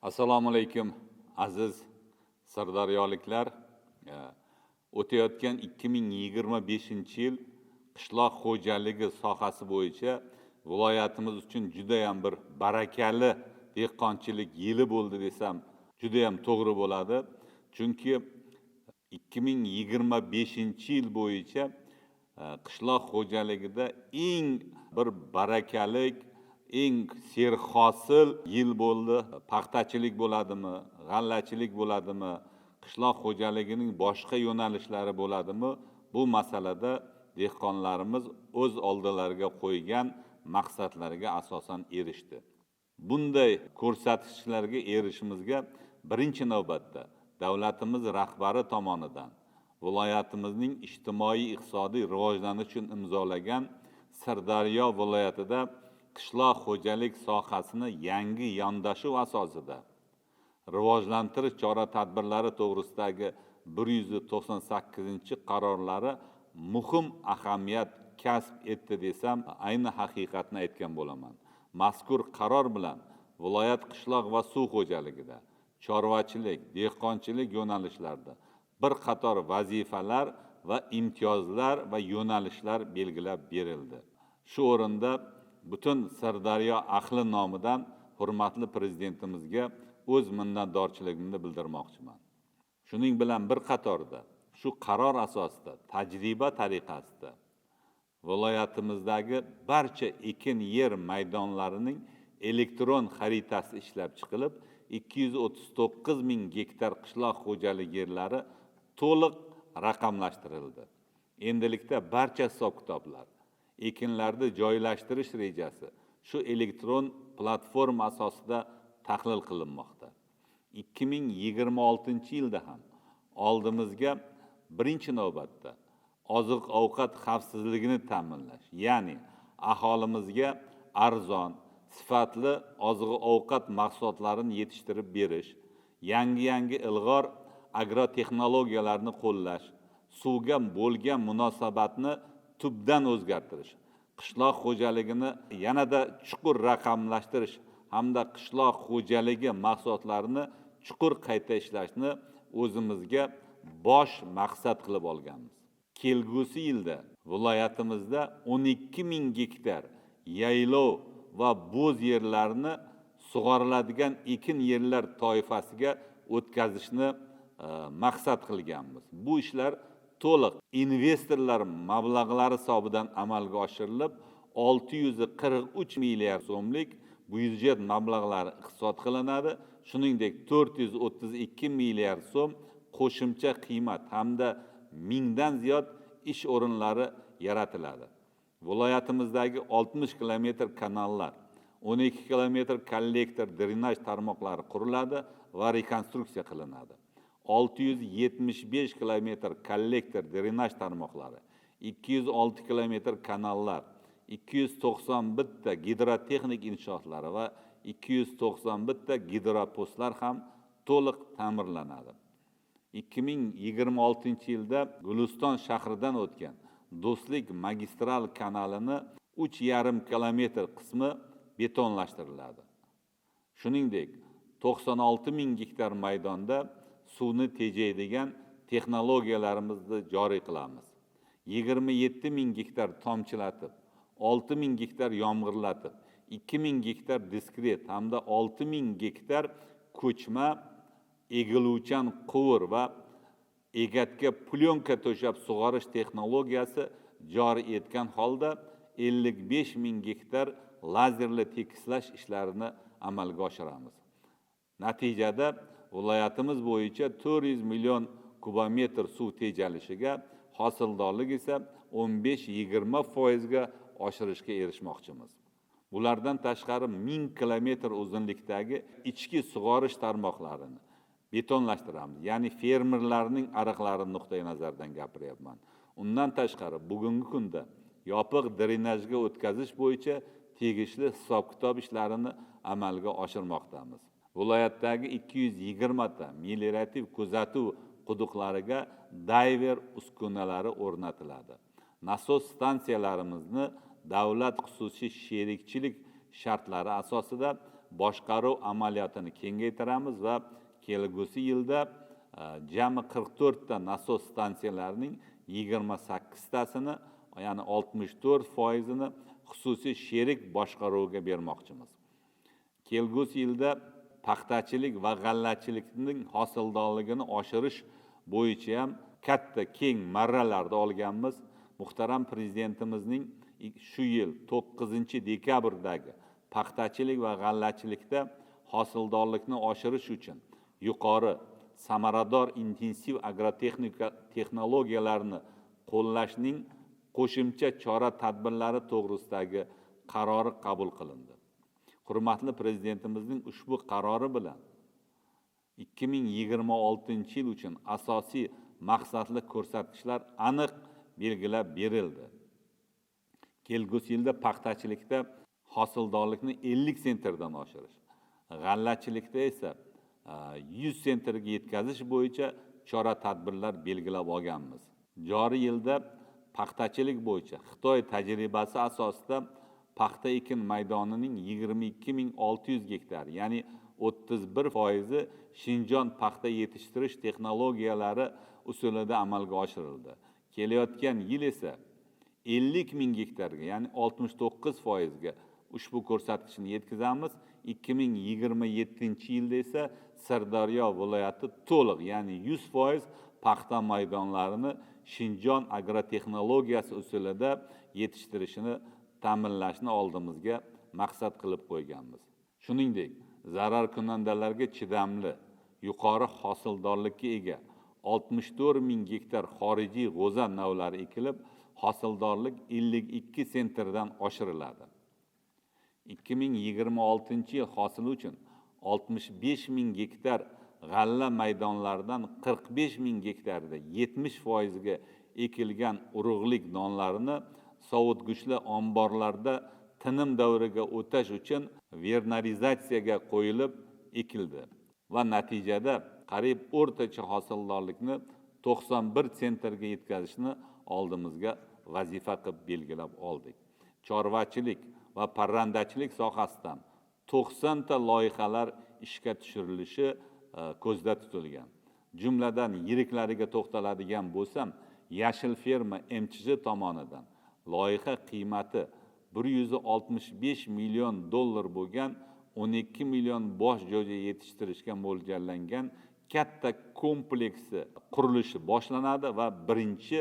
Assalomu alaykum, aziz sirdaryoliklar. O'tayotgan 2025-yil qishloq xo'jaligi sohasi bo'yicha viloyatimiz uchun juda ham bir barakali dehqonchilik yili bo'ldi desam, juda ham to'g'ri bo'ladi. Chunki 2025-yil bo'yicha qishloq xo'jaligida eng bir barakalik, eng serhosil yil bo'ldi. Paxtachilik bo'ladimi, g'allachilik bo'ladimi, qishloq xo'jaligining boshqa yo'nalishlari bo'ladimi, bu masalada dehqonlarimiz o'z oldilariga qo'ygan maqsadlariga asosan erishdi. Bunday ko'rsatkichlarga erishimizga birinchi navbatda davlatimiz rahbari tomonidan viloyatimizning ijtimoiy iqtisodiy rivojlanishi uchun imzolagan Sirdaryo viloyatida qishloq xo'jalik sohasini yangi yondashuv asosida rivojlantirish chora-tadbirlari to'g'risidagi 198-qarorlari muhim ahamiyat kasb etdi desam, ayni haqiqatni aytgan bo'laman. Mazkur qaror bilan viloyat qishloq va suv xo'jaligida, chorvachilik, dehqonchilik yo'nalishlarida bir qator vazifalar va imtiyozlar va yo'nalishlar belgilab berildi. Shu o'rinda butun Sirdaryo ahli nomidan hurmatli prezidentimizga o'z minnatdorchiligimni bildirmoqchiman. Shuning bilan bir qatorda shu qaror asosida tajriba tariqasida viloyatimizdagi barcha ekin yer maydonlarining elektron xaritasi ishlab chiqilib, 239 ming gektar qishloq xo'jalik yerlari to'liq raqamlashtirildi. Endilikda barcha hisob-kitoblar, ekinlarni joylashtirish rejasi shu elektron platforma asosida tahlil qilinmoqda. 2026-yilda ham oldimizga birinchi navbatda oziq-ovqat xavfsizligini ta'minlash, ya'ni aholimizga arzon, sifatli oziq-ovqat mahsulotlarini yetishtirib berish, yangi-yangi ilg'or agrotexnologiyalarni qo'llash, suvga bo'lgan munosabatni tubdan o'zgartirish, qishloq xo'jaligini yanada chuqur raqamlashtirish hamda qishloq xo'jaligi mahsulotlarini chuqur qayta ishlashni o'zimizga bosh maqsad qilib olganmiz. Kelgusi yilda viloyatimizda 12 ming gektar yaylov va bo'z yerlarni sug'oriladigan ekin yerlar toifasiga o'tkazishni maqsad qilganmiz. Bu ishlar to'liq investorlar mablag'lari hisobidan amalga oshirilib, 643 milliard so'mlik byudjet mablag'lari iqtisod qilinadi. Shuningdek, 432 milliard so'm qo'shimcha qiymat hamda 1000dan ziyod ish o'rinlari yaratiladi. Viloyatimizdagi 60 kilometr kanallar, 12 kilometr kollektor drenaj tarmoqlari quriladi va rekonstruksiya qilinadi. 675 kilometr kollektor drenaj tarmoqlari, 206 kilometr kanallar, 291 ta gidrotexnik inshootlari va 291 ta gidropostlar ham to'liq ta'mirlanadi. 2026-yilda Guliston shahridan o'tgan Do'stlik magistral kanalini 3,5 kilometr qismi betonlashtiriladi. Shuningdek, 96 ming gektar maydonda suvni tejaydigan texnologiyalarimizni joriy qilamiz. 27 ming gektar tomchilatib, 6 ming gektar yomg'irlatib, 2 ming gektar diskret hamda 6 ming gektar ko'chma egiluvchan quvur va egatga plyonka to'shab sug'orish texnologiyasi joriy etgan holda 55 ming gektar lazerli tekislash ishlarini amalga oshiramiz. Natijada viloyatimiz bo'yicha 400 million kubometr suv tejalishiga, hosildorlik esa 15-20% ga oshirishga erishmoqchimiz. Bulardan tashqari 1000 kilometr uzunlikdagi ichki sug'orish tarmoqlarini betonlashtiramiz. Ya'ni fermerlarning ariqlari nuqtai nazaridan gapiryapman. Undan tashqari bugungi kunda yopiq drenajga o'tkazish bo'yicha tegishli hisob-kitob ishlarini amalga oshirmoqdamiz. Viloyatdagi 220 ta meliorativ kuzatuv quduqlariga dayver uskunalari o'rnatiladi. Nasos stansiyalarimizni davlat xususiy sherikchilik shartlari asosida boshqaruv amaliyotini kengaytiramiz va kelgusi yilda jami 44 ta nasos stansiyalarining 28 tasini, ya'ni 64%ini xususiy sherik boshqaruviga bermoqchimiz. Kelgusi yilda paxtachilik va g'allachilikning hosildorligini oshirish bo'yicha ham katta keng marralarni olganmiz. Muhtaram prezidentimizning shu yil 9-dekabrdagi paxtachilik va g'allachilikda hosildorlikni oshirish uchun yuqori samarador intensiv agrotexnika texnologiyalarini qo'llashning qo'shimcha chora-tadbirlari to'g'risidagi qarori qabul qilindi. Hurmatli prezidentimizning ushbu qarori bilan 2026-yil uchun asosiy maqsadli ko'rsatkichlar aniq belgilab berildi. Kelgusi yilda paxtachilikda hosildorlikni 50 sentrdan oshirish, g'allachilikda esa 100 sentrga yetkazish bo'yicha chora-tadbirlar belgilab olganmiz. Joriy yilda paxtachilik bo'yicha Xitoy tajribasi asosida paxta ekin maydonining 22 600 gektar, ya'ni 31%i Shinjon paxta yetishtirish texnologiyalari usulida amalga oshirildi. Kelayotgan yil esa 50 ming gektarga, ya'ni 69%ga ushbu ko'rsatkichni yetkazamiz. 2027-yilda esa Sirdaryo viloyati to'liq, ya'ni 100% paxta maydonlarini Shinjon agrotexnologiyasi usulida yetishtirishini ta'minlashni oldimizga maqsad qilib qo'yganmiz. Shuningdek, zararkunandalarga chidamli, yuqori hosildorlikka ega 64 ming gektar xorijiy g'o'za navlari ekilib, hosildorlik 52 sentrdan oshiriladi. 2026-yil hosili uchun 65 ming gektar g'alla maydonlaridan 45 ming gektarda 70% ga ekilgan urug'lik donlarini sovutgichli omborlarda tinim davriga o'tash uchun vernalizatsiyaga qo'yilib ekildi va natijada qariyb o'rtacha hosildorlikni 91 sentrga yetkazishni oldimizga vazifa qilib belgilab oldik. Chorvachilik va parrandachilik sohasida 90 ta loyihalar ishga tushirilishi ko'zda tutilgan. Jumladan, yiriklariga to'xtaladigan bo'lsam, Yashil ferma MChJ tomonidan loyiha qiymati 165 million dollar bo'lgan 12 million bosh jo'ja yetishtirishga mo'ljallangan katta kompleksi qurilishi boshlanadi va birinchi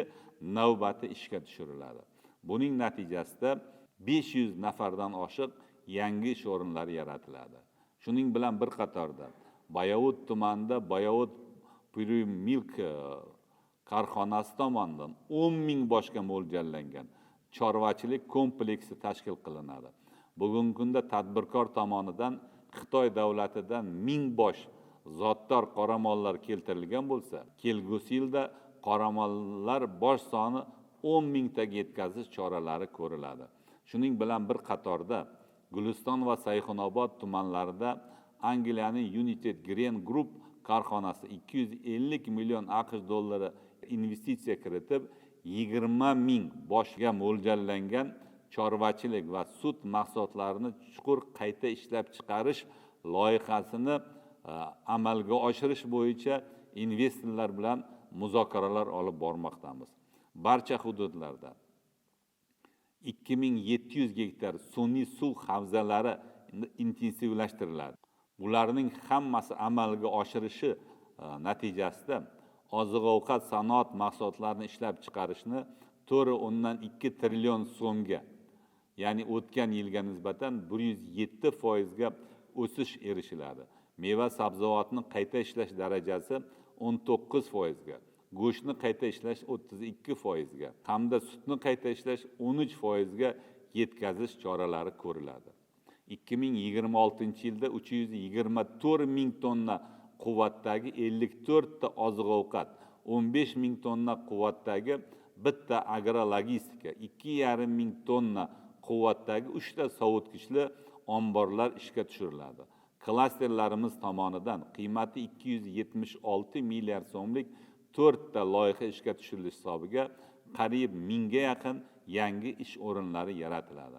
navbati ishga tushiriladi. Buning natijasida 500 nafardan oshiq yangi ish o'rinlari yaratiladi. Shuning bilan bir qatorda Bayovut tumanida Bayovut Pure Milk korxonasi tomonidan 10 ming boshga mo'ljallangan chorvachilik kompleksi tashkil qilinadi. Bugungi kunda tadbirkor tomonidan Xitoy davlatidan 1000 bosh zotdor qoramollar keltirilgan bo'lsa, kelgusi yilda qoramollar bosh soni 10 mingtaga yetkazish choralari ko'riladi. Shuning bilan bir qatorda Guliston va Sayxunobod tumanlarida Angliyaning United Grain Group korxonasi 250 million AQSh dollari investitsiya kiritib, 20 ming boshga mo'ljallangan chorvachilik va sut mahsulotlarini chuqur qayta ishlab chiqarish loyihasini amalga oshirish bo'yicha investorlar bilan muzokaralar olib bormoqdamiz. Barcha hududlarda 2700 gektar sun'iy suv havzalari intensivlashtiriladi. Bularning hammasi amalga oshirishi natijasida oziq-ovqat sanoat mahsulotlarini ishlab chiqarishni 4,2 trillion so'mga, ya'ni o'tgan yilga nisbatan 107% ga o'sish erishiladi. Meva sabzavotni qayta ishlash darajasi 19% ga, go'shtni qayta ishlash 32% ga hamda sutni qayta ishlash 13% ga yetkazish choralari ko'riladi. 2026-yilda 324 ming tonna quvvatdagi 54 ta oziq-ovqat, 15 ming tonna quvvatdagi bitta agrologistika, 2,5 ming tonna quvvatdagi 3 ta sovutgichli omborlar ishga tushiriladi. Klasterlarimiz tomonidan qiymati 276 milliard so'mlik 4 ta loyiha ishga tushirilishi hisobiga qariyb 1000ga yaqin yangi ish o'rinlari yaratiladi.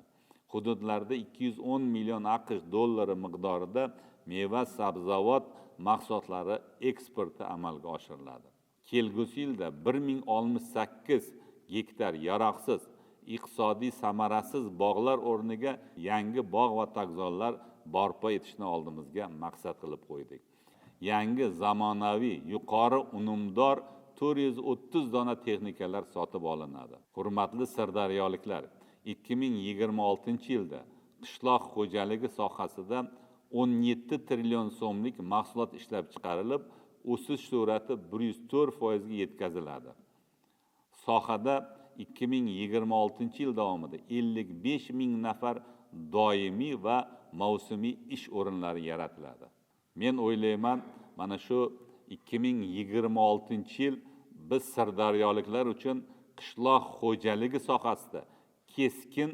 Hududlarda 210 million AQSh dollari miqdorida meva sabzavot mahsulotlari eksporti amalga oshiriladi. Kelgusi yilda 1068 gektar yaroqsiz, iqtisodiy samarasiz bog'lar o'rniga yangi bog' va tokzorlar barpo etishni oldimizga maqsad qilib qo'ydik. Yangi zamonaviy yuqori unumdor 430 dona texnikalar sotib olinadi. Hurmatli sirdaryoliklar, 2026-yilda qishloq xo'jaligi sohasida 17 trillion so'mlik mahsulot ishlab chiqarilib, o'sish sur'ati 104% ga yetkaziladi. Sohada 2026-yil davomida 55 ming nafar doimiy va mavsumiy ish o'rinlari yaratiladi. Men o'ylayman, mana shu 2026-yil biz sirdaryoliklar uchun qishloq xo'jaligi sohasida keskin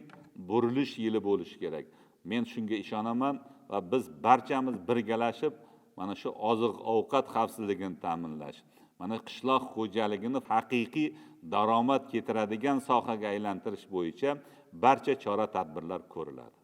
burilish yili bo'lishi kerak. Men shunga ishonaman va biz barchamiz birgalashib mana shu oziq-ovqat xavfsizligini ta'minlash, mana qishloq xo'jaligini haqiqiy daromad keltiradigan sohaga aylantirish bo'yicha barcha chora-tadbirlar ko'riladi.